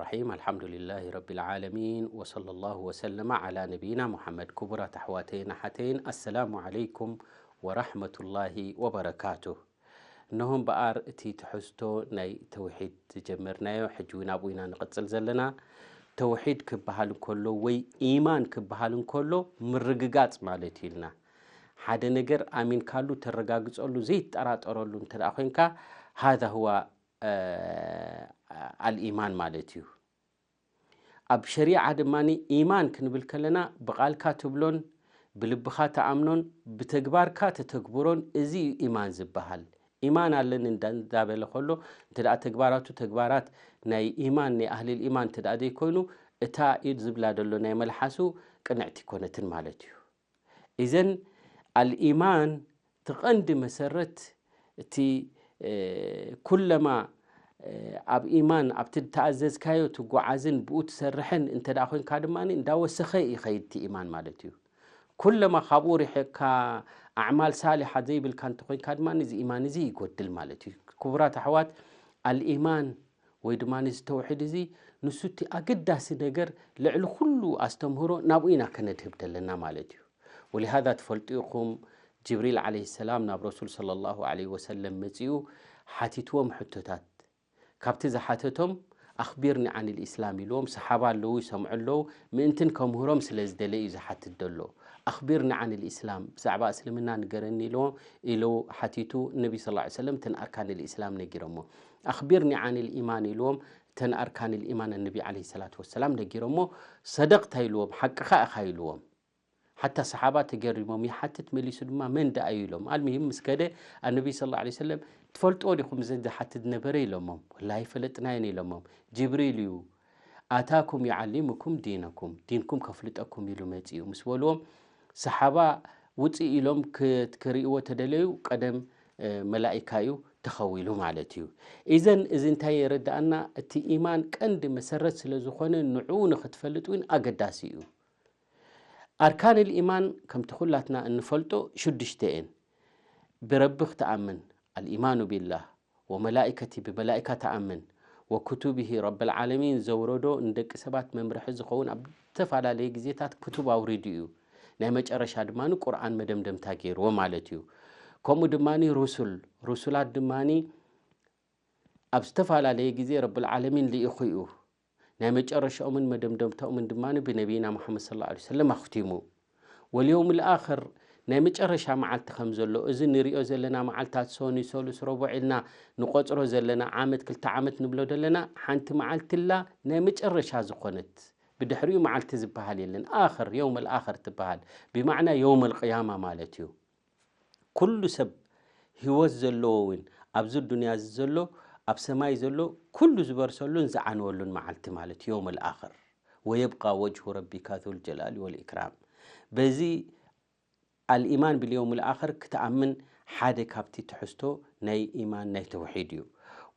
الرحيم. الحمد لله رب العالمين، وصلى الله وسلم على نبينا محمد. ክቡራት ኣሕዋተይን ኣሓተይን፣ السلام عليكم ورحمة الله وبركاته. እነሆ እምበኣር እቲ ትሕዝቶ ናይ ተውሒድ ዝጀመርናዮ፣ ሕጂ እውን ኣብኡ ኢና ንቕጽል ዘለና። ተውሒድ ክበሃል እንከሎ ወይ ኢማን ክበሃል እንከሎ ምርግጋጽ ማለት እዩ ኢልና። ሓደ ነገር ኣሚንካሉ ተረጋግጸሉ ዘይጠራጠረሉ እንተ ደኣ ኮይንካ፣ هذا هو፣ እ፣ ኣልኢማን ማለት እዩ። ኣብ ሸሪዓ ድማ ኢማን ክንብል ከለና ብቓልካ ትብሎን ብልብኻ ትኣምኖን ብተግባርካ ተተግብሮን፣ እዚ እዩ ኢማን ዝበሃል። ኢማን ኣለኒ እንዳ-፣ እንዳበለ ከሎ፣ እንተ ደኣ ተግባራቱ ተግባራት ናይ ኢማን፣ ናይ ኣህሊል ኢማን እንተ ደኣ ዘይኮይኑ፣ እታ ኢድ ዝብላ ደሎ ናይ መልሓሱ ቅንዕቲ ኣይኮነትን ማለት እዩ። ኢዘን ኣልኢማን እቲ ቀንዲ መሰረት፣ እቲ፣ እ፣ ኩለማ፣ እ፣ ኣብ ኢማን፣ ኣብቲ ዝተኣዘዝካዮ ትጓዓዝን ብኡ ትሰርሕን እንተ ደኣ ኮይንካ ድማ እንዳወሰኸ ይኸይድ እቲ ኢማን ማለት እዩ። ኩለማ ካብኡ ርሒቕካ ኣዕማል ሳሊሓት ዘይብልካ እንተኾይንካ ድማ እዚ ኢማን እዚ ይጎድል ማለት እዩ። ክቡራት ኣሕዋት፣ ኣልኢማን ወይ ድማ እዚ ተውሒድ እዚ ንሱ እቲ ኣገዳሲ ነገር፣ ልዕሊ ኩሉ ኣስተምህሮ ናብኡ ኢና ከነድህብ ዘለና ማለት እዩ። ولهذا ትፈልጡ ኢኹም፣ ጅብሪል ዓለይሂ ሰላም ናብ ረሱል ሰለላሁ ዓለይሂ ወሰለም መጺኡ ሓቲትዎም ሕቶታት። ካብቲ ዝሓተቶም ኣኽቢርኒ ዓን ልኢስላም ኢልዎም፣ ሰሓባ ኣለዉ፣ ይሰምዑ ኣለዉ፣ ምእንትን ከምህሮም ስለ ዝደለ እዩ ዝሓትት ዘሎ። ኣኽቢርኒ ዓን ልኢስላም፣ ብዛዕባ እስልምና ንገረኒ ኢልዎም፣ ኢሉ ሓቲቱ፣ ነቢ ሰለላሁ ዓለይሂ ወሰለም እተን ኣርካን ልኢስላም ነጊሮሞ። ኣኽቢርኒ ዓን ልኢማን ኢልዎም፣ እተን ኣርካን ልኢማን ነቢ ዓለይሂ ሰላቱ ወሰላም ነጊሮሞ። ሰደቕታ ኢልዎም፣ ሓቅኻ ኢኻ ኢልዎም። ሓታ ሰሓባ ተገሪሞም፣ ይሓትት መሊሱ ድማ መን ደኣ እዩ ኢሎም። ኣልሙሂም ምስ ከደ፣ ኣነቢ ሰለላሁ ዓለይሂ ወሰለም፣ ትፈልጥዎ ዲኹም እዚ ዝሓትት ነበረ ኢሎሞም። ወላሂ ፈለጥናዮን ኢሎሞም። ጅብሪል እዩ፣ ኣታኩም ዩዓሊሙኩም ዲነኩም፣ ዲንኩም ከፍልጠኩም ኢሉ መጺኡ ምስ በልዎም፣ ሰሓባ ውጽእ ኢሎም ክት-፣ ክርእይዎ ተደለዩ፣ ቀደም፣ እ፣ መላኢካ እዩ ተኸዊሉ ማለት እዩ። ኢዘን እዚ እንታይ የረድኣና? እቲ ኢማን ቀንዲ መሰረት ስለ ዝኾነ ንዕኡ ንኽትፈልጥ እውን ኣገዳሲ እዩ። ኣርካን ልኢማን ከምቲ ኩላትና እንፈልጦ ሽዱሽተ እየን። ብረቢ ክትኣምን፣ ኣልኢማኑ ቢላህ፣ ወመላኢከቲ፣ ብመላኢካ ትኣምን፣ ወክቱቢሂ፣ ረብል ዓለሚን ዘውረዶ ንደቂ ሰባት መምርሒ ዝኸውን ኣብ ዝተፈላለየ ግዜታት ክቱብ ኣውሪዱ እዩ። ናይ መጨረሻ ድማ ቁርኣን መደምደምታ ገይርዎ ማለት እዩ። ከምኡ ድማ ሩሱል፣ ሩሱላት ድማ ኣብ ዝተፈላለየ ግዜ ረብል ዓለሚን ልኢኹ እዩ። ናይ መጨረሻኦምን መደምደምታኦምን ድማ ብነቢይና ሙሓመድ ሰለላሁ ዓለይሂ ወሰለም ኣኽቲሙ። ወልየውም ልኣኽር፣ ናይ መጨረሻ መዓልቲ ከም ዘሎ፣ እዚ ንሪኦ ዘለና መዓልታት፣ ሶኒ፣ ሰሉስ፣ ረቡዕ ኢልና ንቆጽሮ ዘለና፣ ዓመት፣ ክልተ ዓመት ንብሎ ዘለና፣ ሓንቲ መዓልቲ ኣላ፣ ናይ መጨረሻ ዝኾነት፣ ብድሕሪኡ መዓልቲ ዝበሃል የለን። ኣኽር፣ የውም ልኣኽር ትበሃል፣ ብማዕና የውም ልቅያማ ማለት እዩ። ኩሉ ሰብ፣ ህይወት ዘለዎ እውን፣ ኣብዚ ዱንያ እዚ ዘሎ፣ ኣብ ሰማይ ዘሎ፣ ኩሉ ዝበርሰሉን ዝዓንወሉን መዓልቲ ማለት፣ የውም ልኣኽር። ወየብቃ ወጅሁ ረቢካ ዙል ጀላሊ ወልኢክራም። በዚ ኣልኢማን ብልየውም ልኣኽር ክትኣምን ሓደ ካብቲ ትሕዝቶ ናይ ኢማን ናይ ተውሒድ እዩ።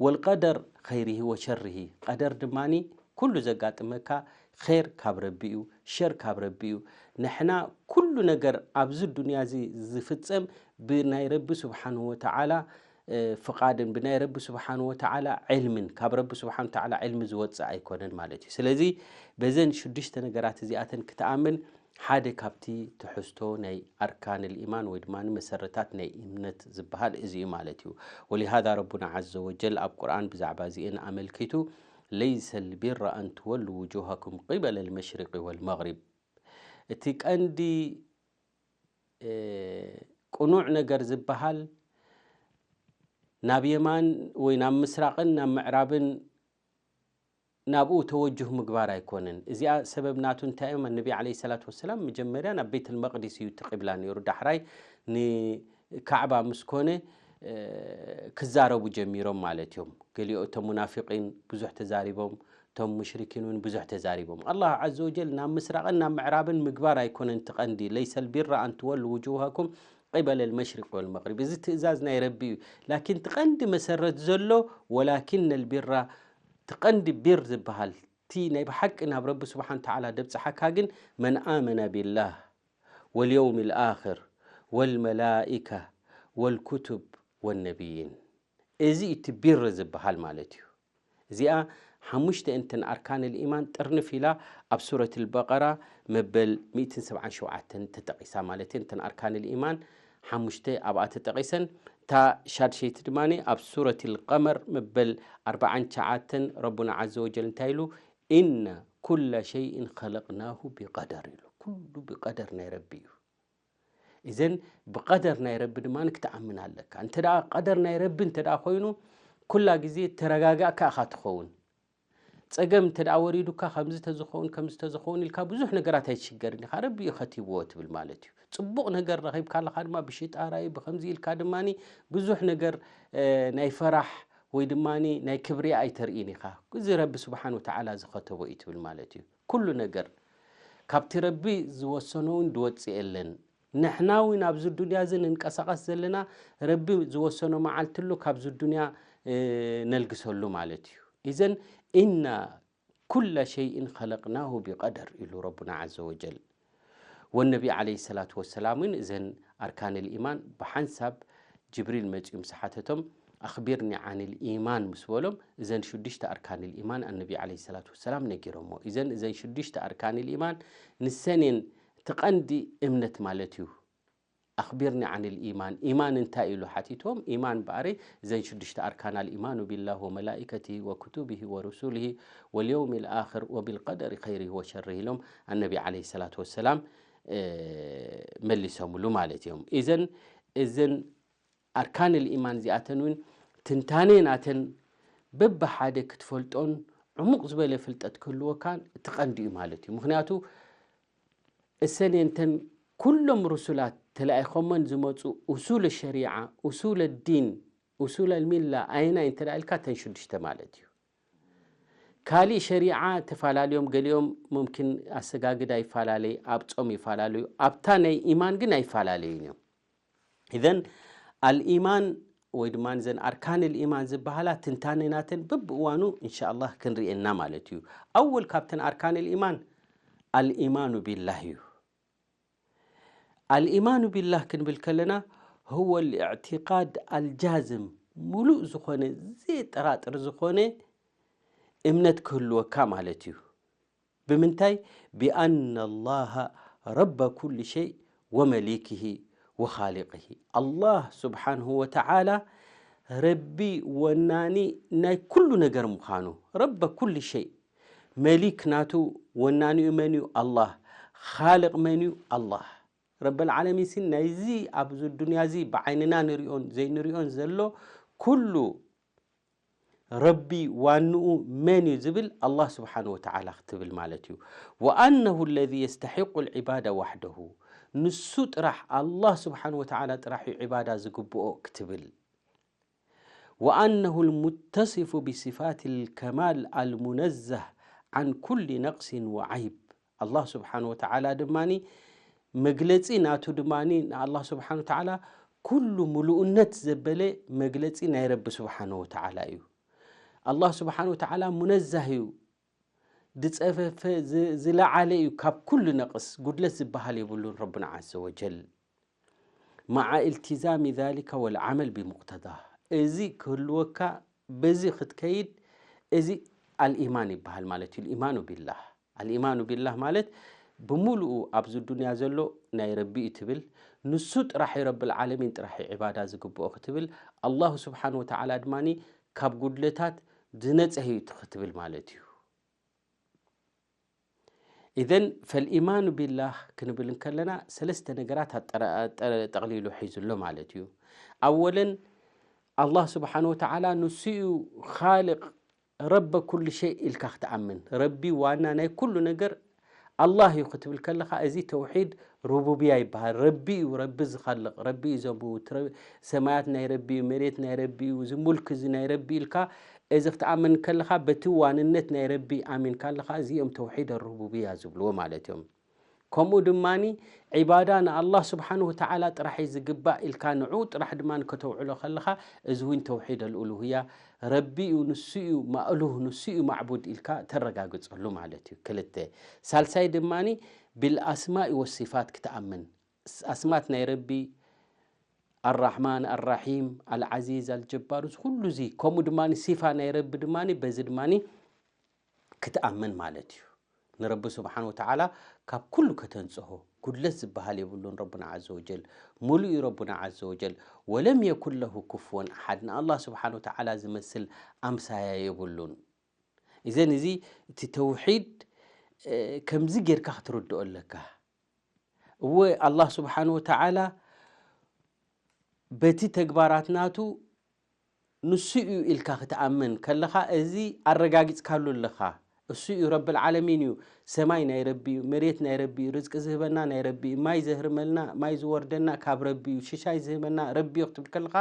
ወልቀደር ኸይሪሂ ወሸሪሂ፣ ቀደር ድማኒ ኩሉ ዘጋጥመካ ኼር ካብ ረቢ እዩ፣ ሸር ካብ ረቢ እዩ። ንሕና ኩሉ ነገር ኣብዚ ዱንያ እዚ ዝፍጸም ብናይ ረቢ ስብሓንሁ ወተዓላ፣ እ፣ ፍቓድን ብናይ ረቢ ስብሓንሁ ወተዓላ ዕልምን፣ ካብ ረቢ ስብሓንሁ ወተዓላ ዕልሚ ዝወጽእ ኣይኮነን ማለት እዩ። ስለዚ በዘን ሽዱሽተ ነገራት እዚኣተን ክትኣምን ሓደ ካብቲ ትሕዝቶ ናይ ኣርካን ልኢማን ወይ ድማ መሰረታት ናይ እምነት ዝበሃል እዚ እዩ ማለት እዩ። ወሊሃዛ ረቡና ዓዘ ወጀል ኣብ ቁርኣን ብዛዕባ እዚአን ኣመልኪቱ፣ ለይሰ ልቢረ ኣን ትወሉ ውጁሃኩም ቂበለ ልመሽሪቂ ወልመግሪብ። እቲ ቀንዲ፣ እ፣ ቅኑዕ ነገር ዝበሃል ናብ የማን ወይ ናብ ምስራቕን ናብ ምዕራብን ናብኡ ተወጅህ ምግባር ኣይኮነን። እዚኣ ሰበብ ናቱ እንታይ እዮም? ነቢ ዓለይሂ ሰላቱ ወሰላም መጀመርያ ናብ ቤት ልመቅዲስ እዩ እቲ ቂብላ ነይሩ። ዳሕራይ ንካዕባ ምስ ኮነ፣ እ፣ ክዛረቡ ጀሚሮም ማለት እዮም። ገሊኦ እቶም ሙናፊቂን ብዙሕ ተዛሪቦም፣ እቶም ሙሽሪኪን እውን ብዙሕ ተዛሪቦም። ኣላህ ዓዘ ወጀል ናብ ምስራቕን ናብ ምዕራብን ምግባር ኣይኮነን እቲ ቀንዲ። ለይሰ ልቢረ ኣን ትወሉ ውጁሃኩም ቂበለ ልመሽሪቅ ወልመግሪብ። እዚ ትእዛዝ ናይ ረቢ እዩ። ላኪን እቲ ቀንዲ መሰረት ዘሎ፣ ወላኪን ልቢራ፣ እቲ ቀንዲ ቢር ዝበሃል፣ እቲ ናይ ብሓቂ ናብ ረቢ ስብሓን ተዓላ ደብፅሓካ ግን፣ መን ኣመነ ቢላህ ወልየውም ልኣኽር ወልመላኢካ ወልኩቱብ ወነቢይን። እዚ እቲ ቢር ዝበሃል ማለት እዩ። እዚኣ ሓሙሽተ እንተን ኣርካን ልኢማን ጥርንፍ ኢላ ኣብ ሱረት ልበቀራ መበል ሚእትን ሰብዓን ሸውዓተን ተጠቒሳ ማለት እየን። እንተን ኣርካን ልኢማን ሓሙሽተ ኣብኣ ተጠቒሰን። እታ ሻድሸይቲ ድማ ኣብ ሱረት ልቀመር መበል ኣርባዓን ትሽዓተን ረቡና ዓዘ ወጀል እንታይ ኢሉ? ኢና ኩለ ሸይእን ኸለቅናሁ ቢቀደር ኢሉ። ኩሉ ብቀደር ናይ ረቢ እዩ። እዘን ብቀደር ናይ ረቢ ድማ ክትኣምን ኣለካ። እንተ ደኣ ቀደር ናይ ረቢ እንተ ደኣ ኮይኑ ኩላ ግዜ ተረጋጋእካ ኢኻ ትኸውን። ጸገም እንተ ደኣ ወሪዱካ ከምዚ ተዝኸውን ከምዚ ተዝኸውን ኢልካ ብዙሕ ነገራት ኣይትሽገርን ኢኻ። ረቢ እዩ ከቲብዎ ትብል ማለት እዩ። ጽቡቕ ነገር ረኺብካ ኣለኻ ድማ ብሽጣራ እዩ ብከምዚ ኢልካ ድማ ብዙሕ ነገር እ፣ ናይ ፈራሕ ወይ ድማ ናይ ክብሪ ኣይተርእን ኢኻ። እዚ ረቢ ስብሓን ወተዓላ ዝኸተቦ እዩ ትብል ማለት እዩ። ኩሉ ነገር ካብቲ ረቢ ዝወሰኖ እውን ዝወፅእ የለን። ንሕና እውን ኣብዚ ዱንያ እዚ ንንቀሳቐስ ዘለና ረቢ ዝወሰኖ መዓልቲ ኣሎ ካብዚ ዱንያ እ፣ ነልግሰሉ ማለት እዩ። ኢዘን ኢና ኩለ ሸይእን ኸለቅናሁ ቢቀደር ኢሉ ረቡና ዓዘ ወጀል። ወነቢ ዓለይሂ ሰላቱ ወሰላም እውን እዘን ኣርካን ልኢማን ብሓንሳብ ጅብሪል መፂኡ ምስ ሓተቶም ኣኽቢርኒ ዓን ልኢማን ምስ በሎም እዘን ሽዱሽተ ኣርካን ልኢማን ኣነቢ ዓለይሂ ሰላቱ ወሰላም ነጊሮሞ። እዘን እዘን ሽዱሽተ ኣርካን ልኢማን ንሰን እየን እቲ ቀንዲ እምነት ማለት እዩ። ኣኽቢርኒ ዓን ልኢማን፣ ኢማን እንታይ ኢሉ ሓቲቶም? ኢማን በኣሪ እዘን ሽዱሽተ ኣርካን ኣልኢማኑ ቢላህ ወመላኢከቲ ወክቱብሂ ወሩሱልሂ ወልየውም ልኣኽር ወቢልቀደሪ ኸይርሂ ወሸርሂ ኢሎም ኣነቢ ዓለይሂ ሰላቱ ወሰላም እ፣ መሊሶምሉ ማለት እዮም። ኢዘን እዘን ኣርካን ልኢማን እዚኣተን እውን ትንታኔ ናተን በብሓደ ክትፈልጦን ዕሙቕ ዝበለ ፍልጠት ክህልወካን እቲ ቀንዲ እዩ ማለት እዩ። ምክንያቱ እሰን እየን እተን ኩሎም ሩሱላት ተላኢኾመን ዝመፁ ኡሱል ሸሪዓ፣ ኡሱል ዲን፣ ኡሱል ልሚላ ኣየናይ እንተ ኢልካ እተን ሽዱሽተ ማለት እዩ። ካሊእ ሸሪዓ ተፈላለዮም፣ ገሊኦም ሙምኪን ኣሰጋግዳ ይፈላለይ፣ ኣብ ጾም ይፈላለዩ፣ ኣብታ ናይ ኢማን ግን ኣይፈላለዩን እዮም። ኢዘን ኣልኢማን ወይ ድማ እዘን ኣርካን ልኢማን ዝበሃላ ትንታኔ ናተን በብእዋኑ እንሻ ኣላህ ክንርእየና ማለት እዩ። ኣወል ካብተን ኣርካን ልኢማን ኣልኢማኑ ቢላህ እዩ። ኣልኢማኑ ቢላህ ክንብል ከለና ህወ ልእዕቲቃድ ኣልጃዝም፣ ሙሉእ ዝኾነ ዘየጠራጥር ዝኾነ እምነት ክህልወካ ማለት እዩ። ብምንታይ? ቢኣነ ላሃ ረበ ኩል ሸይ ወመሊክሂ ወኻሊቅሂ። ኣላህ ስብሓንሁ ወተዓላ ረቢ ወናኒ ናይ ኩሉ ነገር ምዃኑ፣ ረበ ኩል ሸይ፣ መሊክ ናቱ ወናኒኡ መን እዩ? ኣላህ። ኻልቅ መን እዩ? ኣላህ። ረበል ዓለሚን ሲ ናይዚ ኣብዚ ዱንያ እዚ ብዓይንና ንሪኦን ዘይንሪኦን ዘሎ ኩሉ ረቢ ዋንኡ መን እዩ ዝብል ኣላህ ስብሓን ወተዓላ ክትብል ማለት እዩ። ወኣነሁ ለዚ የስተሒቁ ልዕባዳ ዋሕደሁ፣ ንሱ ጥራሕ ኣላህ ስብሓን ወተዓላ ጥራሕ እዩ ዕባዳ ዝግብኦ ክትብል። ወኣነሁ ልሙተሲፉ ብስፋት ልከማል ኣልሙነዘህ ዓን ኩሊ ነቅሲን ወዓይብ። ኣላህ ስብሓን ወተዓላ ድማኒ መግለጺ ናቱ ድማኒ ንኣላህ ስብሓን ወተዓላ ኩሉ ምሉእነት ዘበለ መግለጺ ናይ ረቢ ስብሓን ወተዓላ እዩ። ኣላህ ስብሓን ወተዓላ ሙነዛህ እዩ፣ ዝጸፈፈ፣ ዝ-፣ ዝለዓለ እዩ፣ ካብ ኩሉ ነቕስ ጉድለት ዝበሃል የብሉን ረብና ዓዘ ወጀል። መዓ ኢልቲዛሚ ዛሊከ ወልዓመል ቢሙቅተዳህ፣ እዚ ክህልወካ በዚ ክትከይድ፣ እዚ ኣልኢማን ይበሃል ማለት እዩ። ልኢማኑ ቢላህ፣ ኣልኢማኑ ቢላህ ማለት ብምሉኡ ኣብዚ ዱንያ ዘሎ ናይ ረቢ እዩ ትብል፣ ንሱ ጥራሕ እዩ ረብል ዓለሚን ጥራሕ እዩ ዕባዳ ዝግብኦ ክትብል፣ ኣላሁ ስብሓን ወተዓላ ድማኒ ካብ ጉድለታት ዝነፀህ እዩ ክትብል ማለት እዩ። ኢዘን ፈልኢማኑ ቢላህ ክንብል እንከለና ሰለስተ ነገራት ኣጠረ-፣ ኣጠረ-፣ ጠቕሊሉ ሒዙ ኣሎ ማለት እዩ። ኣወለን ኣላህ ስብሓን ወተዓላ ንሱ እዩ ኻልቅ ረበ ኩሉ ሸይ ኢልካ ክትኣምን፣ ረቢ ዋና ናይ ኩሉ ነገር ኣላህ እዩ ክትብል ከለኻ፣ እዚ ተውሒድ ሩቡብያ ይበሃል። ረቢ እዩ፣ ረቢ ዝኸልቕ፣ ረቢ እዩ ዘምውት፣ ረ-፣ ሰማያት ናይ ረቢ እዩ፣ መሬት ናይ ረቢ እዩ፣ እዚ ሙልክ እዚ ናይ ረቢ ኢልካ እዚ ክትኣምን ከለኻ፣ በቲ ዋንነት ናይ ረቢ ኣሚንካ ኣለኻ። እዚኦም ተውሒድ ሩቡብያ ዝብልዎ ማለት እዮም። ከምኡ ድማኒ ዒባዳ ንኣላህ ስብሓንሁ ወተዓላ ጥራሕ እዩ ዝግባእ ኢልካ ንዑ ጥራሕ ድማ ከተውዕሎ ከለኻ፣ እዚ እውን ተውሒድ ኣልኡሉህያ፣ ረቢ እዩ፣ ንሱ እዩ ማእሉህ፣ ንሱ እዩ ማዕቡድ ኢልካ ተረጋግጸሉ ማለት እዩ። ክልተ። ሳልሳይ ድማኒ ብልኣስማኢ ወሲፋት ክትኣምን፣ ኣስማት ናይ ረቢ፣ ኣራሕማን፣ ኣራሒም፣ ኣልዓዚዝ፣ ኣልጀባር፣ እዚ ኩሉ እዚ፣ ከምኡ ድማኒ ሲፋ ናይ ረቢ ድማኒ በዚ ድማኒ ክትኣምን ማለት እዩ። ንረቢ ስብሓን ወተዓላ ካብ ኩሉ ከተንጽሆ፣ ጉድለት ዝበሃል የብሉን ረቡና ዓዘ ወጀል፣ ሙሉእ እዩ ረቡና ዓዘ ወጀል። ወለም የኩን ለሁ ኩፍወን ኣሓድ፣ ንኣላህ ስብሓን ወተዓላ ዝመስል ኣምሳያ የብሉን። እዘን እዚ እቲ ተውሒድ ከምዚ ጌርካ ክትርድኦ ኣለካ። እወ ኣላህ ስብሓን ወተዓላ በቲ ተግባራት ናቱ ንሱ እዩ ኢልካ ክትኣምን ከለኻ፣ እዚ ኣረጋጊጽካሉ ኣለኻ። እሱ እዩ ረብል ዓለሚን እዩ። ሰማይ ናይ ረቢ እዩ፣ መሬት ናይ ረቢ እዩ፣ ርዝቂ ዝህበና ናይ ረቢ እዩ፣ ማይ ዘህርመልና፣ ማይ ዝወርደና ካብ ረቢ እዩ፣ ሽሻይ ዝህበና ረቢ እዩ ክትብል ከለኻ፣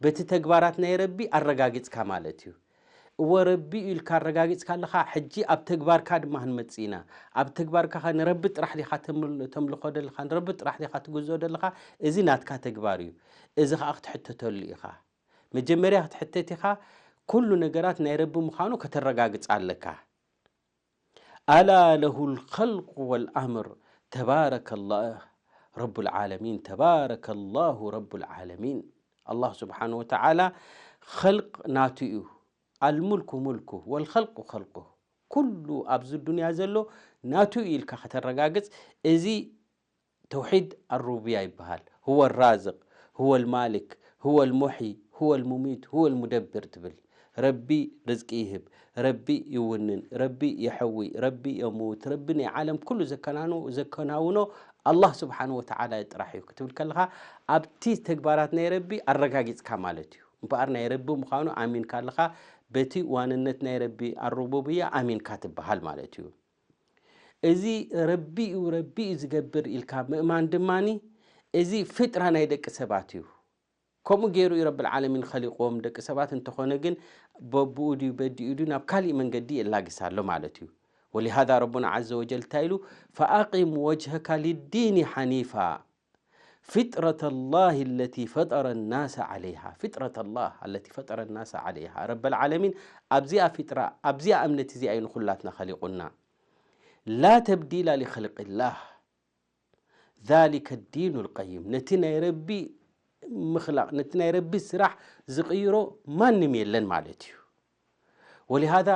በቲ ተግባራት ናይ ረቢ ኣረጋጊጽካ ማለት እዩ። እወ ረቢ እዩ ኢልካ ኣረጋጊጽካ ኣለኻ። ሕጂ ኣብ ተግባርካ ድማ ክንመጽእ ኢና። ኣብ ተግባርካ ኸ ንረቢ ጥራሕ ዲኻ ተምል-፣ ተምልኾ ደለኻ? ንረቢ ጥራሕ ዲኻ ትግዝኦ ደለኻ? እዚ ናትካ ተግባር እዩ። እዚ ኸኣ ክትሕተተሉ ኢኻ። መጀመርያ ክትሕተት ኢኻ፣ ኩሉ ነገራት ናይ ረቢ ምዃኑ ከተረጋግጽ ኣለካ። ኣላ ለሁ ልኸልቁ ወልኣምር ተባረከላህ ረቡል ዓለሚን፣ ተባረከላሁ ረቡል ዓለሚን። ኣላህ ስብሓን ወተዓላ ኸልቅ ናቱ እዩ። ኣልሙልኩ ሙልኩ ወልኸልቁ ኸልቁ። ኩሉ ኣብዚ ዱንያ ዘሎ ናቱ እዩ ኢልካ ከተረጋግጽ፣ እዚ ተውሒድ ኣሩቡብያ ይበሃል። ሁወ ራዝቅ፣ ሁወ ልማሊክ፣ ሁወ ልሙሒ፣ ሁወ ልሙሚት፣ ሁወ ልሙደብር ትብል። ረቢ ርዝቂ ይህብ፣ ረቢ ይውንን፣ ረቢ የሐዊ፣ ረቢ የምውት፣ ረቢ ናይ ዓለም ኩሉ ዘከናኑ-፣ ዘከናውኖ ኣላህ ስብሓን ወተዓላ ጥራሕ እዩ ክትብል ከለኻ፣ ኣብቲ ተግባራት ናይ ረቢ ኣረጋጊጽካ ማለት እዩ። እምበኣር ናይ ረቢ ምዃኑ ኣሚንካ ኣለኻ፣ በቲ ዋንነት ናይ ረቢ ኣሩቡብያ ኣሚንካ ትበሃል ማለት እዩ። እዚ ረቢ እዩ፣ ረቢ እዩ ዝገብር ኢልካ ምእማን ድማኒ፣ እዚ ፍጥራ ናይ ደቂ ሰባት እዩ። ከምኡ ገይሩ እዩ ረብል ዓለሚን ኸሊቕዎም ደቂ ሰባት። እንተኾነ ግን፣ በብኡ ድዩ በዲኡ ድዩ ናብ ካሊእ መንገዲ የላግስ ኣሎ ማለት እዩ። ወሊሃዛ ረቡና ዓዘ ወጀል እንታይ ኢሉ? ፈኣቂም ወጅሀካ ሊዲኒ ሓኒፋ ፍጥረት ላህ ለቲ ፈጠረ ናሰ ዓለይሃ። ፍጥረት ላህ ለቲ ፈጠረ ናሰ ዓለይሃ። ረበል ዓለሚን ኣብዚኣ ፊጥራ፣ ኣብዚኣ እምነት እዚኣ እዩ ንኹላትና ኸሊቑና። ላ ተብዲላ ሊኸልቅላህ ዛሊከ ዲኑ ልቀይም። ነቲ ናይ ረቢ ምኽላቕ፣ ነቲ ናይ ረቢ ስራሕ ዝቕይሮ ማንም የለን ማለት እዩ። ወሊሃዛ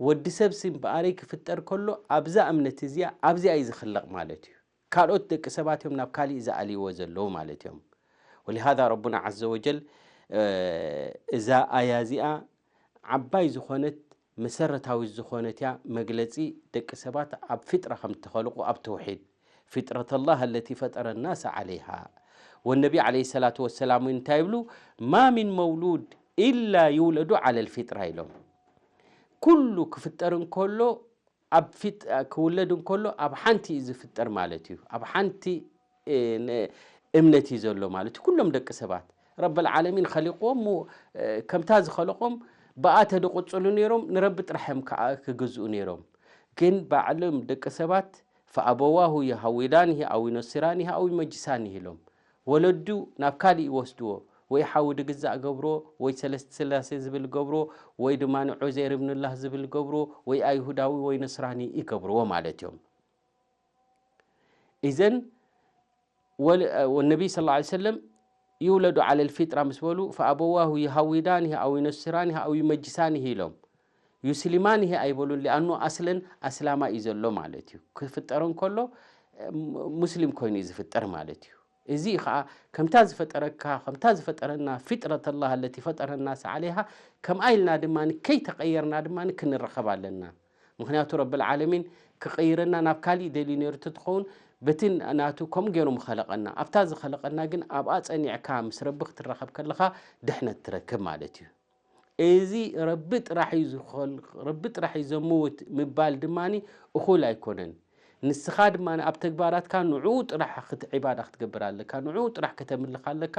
ወዲ ሰብሲ እምበኣረይ ክፍጠር ከሎ ኣብዛ እምነት እዚኣ፣ ኣብዚኣ እዩ ዝኽለቕ ማለት እዩ። ካልኦት ደቂ ሰባት እዮም ናብ ካሊእ ዝኣልይዎ ዘለዉ ማለት እዮም። ወሊሃዛ ረቡና ዓዘ ወጀል፣ እ፣ እዛ ኣያ እዚኣ ዓባይ ዝኾነት መሰረታዊት ዝኾነት እያ፣ መግለጺ ደቂ ሰባት ኣብ ፊጥራ ከም እተኸልቑ፣ ኣብ ተውሒድ። ፍጥረት ላህ ለቲ ፈጠረ ናሰ ዓለይሃ። ወነቢ ዓለይሂ ሰላቱ ወሰላም እውን እንታይ ይብሉ? ማ ሚን መውሉድ ኢላ ይውለዱ ዓለል ፊጥራ ኢሎም። ኩሉ ክፍጠር እንከሎ፣ ኣብ ፊጥ-፣ ክውለድ እንከሎ ኣብ ሓንቲ እዩ ዝፍጠር ማለት እዩ። ኣብ ሓንቲ፣ እ፣ ን-፣ እምነት እዩ ዘሎ ማለት እዩ። ኩሎም ደቂ ሰባት ረበል ዓለሚን ኸሊቕዎም፣ እ፣ ከምታ ዝኸለቖም ብኣ ተድቕጽሉ ነይሮም፣ ንረቢ ጥራሕ እዮም ከኣ ክግዝኡ ነይሮም። ግን ባዕሎም ደቂ ሰባት ፈኣበዋሁ የሃዊዳኒሂ ኣው ዩነሲራኒሂ ኣው ዩመጅሳኒሂ ኢሎም። ወለዱ ናብ ካሊእ ይወስድዎ። ወይ ሓዊ ድግዛእ ገብርዎ፣ ወይ ሰለስተ ስላሴ ዝብል ገብርዎ፣ ወይ ድማ ዑዘይር እብኑላህ ዝብል ገብርዎ፣ ወይ ኣይሁዳዊ ወይ ነስራኒ ይገብርዎ ማለት እዮም። ኢዘን ወል-፣ ወነቢይ ሰለላሁ ዐለይሂ ወሰለም ይውለዱ ዓለል ፊጥራ ምስ በሉ፣ ፈኣበዋሁ ዩሃዊዳኒሂ ኣው ዩነስራኒሂ ኣው ዩመጅሳኒሂ ኢሎም። ዩስሊማኒሂ ኣይበሉን፣ ሊኣኑ ኣስለን ኣስላማይ እዩ ዘሎ ማለት እዩ። ክፍጠር እንከሎ፣ እ፣ ሙስሊም ኮይኑ እዩ ዝፍጠር ማለት እዩ። እዚ ኸኣ ከምታ ዝፈጠረካ፣ ከምታ ዝፈጠረና፣ ፊጥረት ላህ ለቲ ፈጠረ ናሰ ዓለይሃ፣ ከምኣ ኢልና ድማ ከይተቐየርና ድማ ክንረኸብ ኣለና። ምኽንያቱ ረብል ዓለሚን ክቐይረና ናብ ካሊእ ደልዩ ነይሩ እንተትኸውን፣ በቲ ናቱ ከምኡ ገይሩ ምኸለቐና። ኣብታ ዝኸለቐና ግን ኣብኣ ጸኒዕካ ምስ ረቢ ክትራኸብ ከለኻ ድሕነት ትረክብ ማለት እዩ። እዚ ረቢ ጥራሕ እዩ ዝኸል-፣ ረቢ ጥራሕ እዩ ዘምውት ምባል ድማ እኹል ኣይኮነን። ንስኻ ድማ ኣብ ተግባራትካ ንዕኡ ጥራሕ ክት-፣ ዒባዳ ክትገብር ኣለካ፣ ንዕኡ ጥራሕ ከተምልኽ ኣለካ።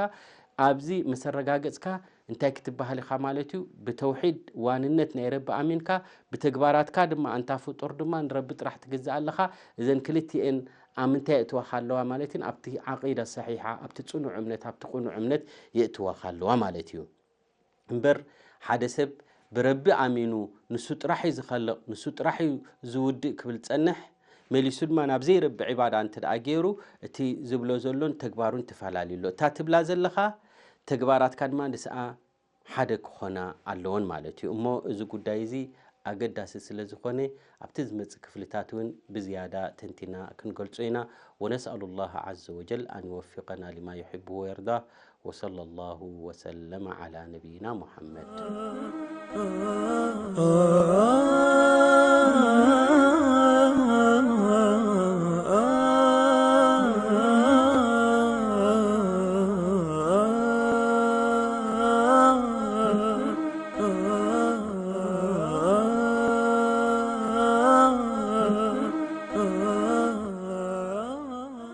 ኣብዚ ምስ ኣረጋገጽካ እንታይ ክትበሃል ኢኻ ማለት እዩ? ብተውሒድ ዋንነት ናይ ረቢ ኣሚንካ፣ ብተግባራትካ ድማ ኣንታ ፍጡር ድማ ንረቢ ጥራሕ ትግዛእ ኣለኻ። እዘን ክልቲኤን ኣብ ምንታይ የእትዋኻ ኣለዋ ማለት እዩ? ኣብቲ ዓቂዳ ሰሒሓ፣ ኣብቲ ጽኑዕ እምነት፣ ኣብቲ ቅኑዕ እምነት የእትዋኻ ኣለዋ ማለት እዩ። እምበር ሓደ ሰብ ብረቢ ኣሚኑ፣ ንሱ ጥራሕ እዩ ዝኸልቕ፣ ንሱ ጥራሕ እዩ ዝውድእ ክብል ዝጸንሕ፣ መሊሱ ድማ ናብ ዘይረቢ ዒባዳ እንተ ደኣ ገይሩ፣ እቲ ዝብሎ ዘሎን ተግባሩን ተፈላለዩ ኣሎ። እታ ትብላ ዘለኻ ተግባራትካ ድማ ንስኣ ሓደ ክኾና ኣለወን ማለት እዩ። እሞ እዚ ጉዳይ እዚ ኣገዳሲ ስለ ዝኾነ ኣብቲ ዝመጽእ ክፍልታት እውን ብዝያዳ ተንቲና ክንገልጾ ኢና። ونسأل الله عز وجل أن يوفقنا لما يحب ويرضى. وصلى الله وسلم على نبينا محمد.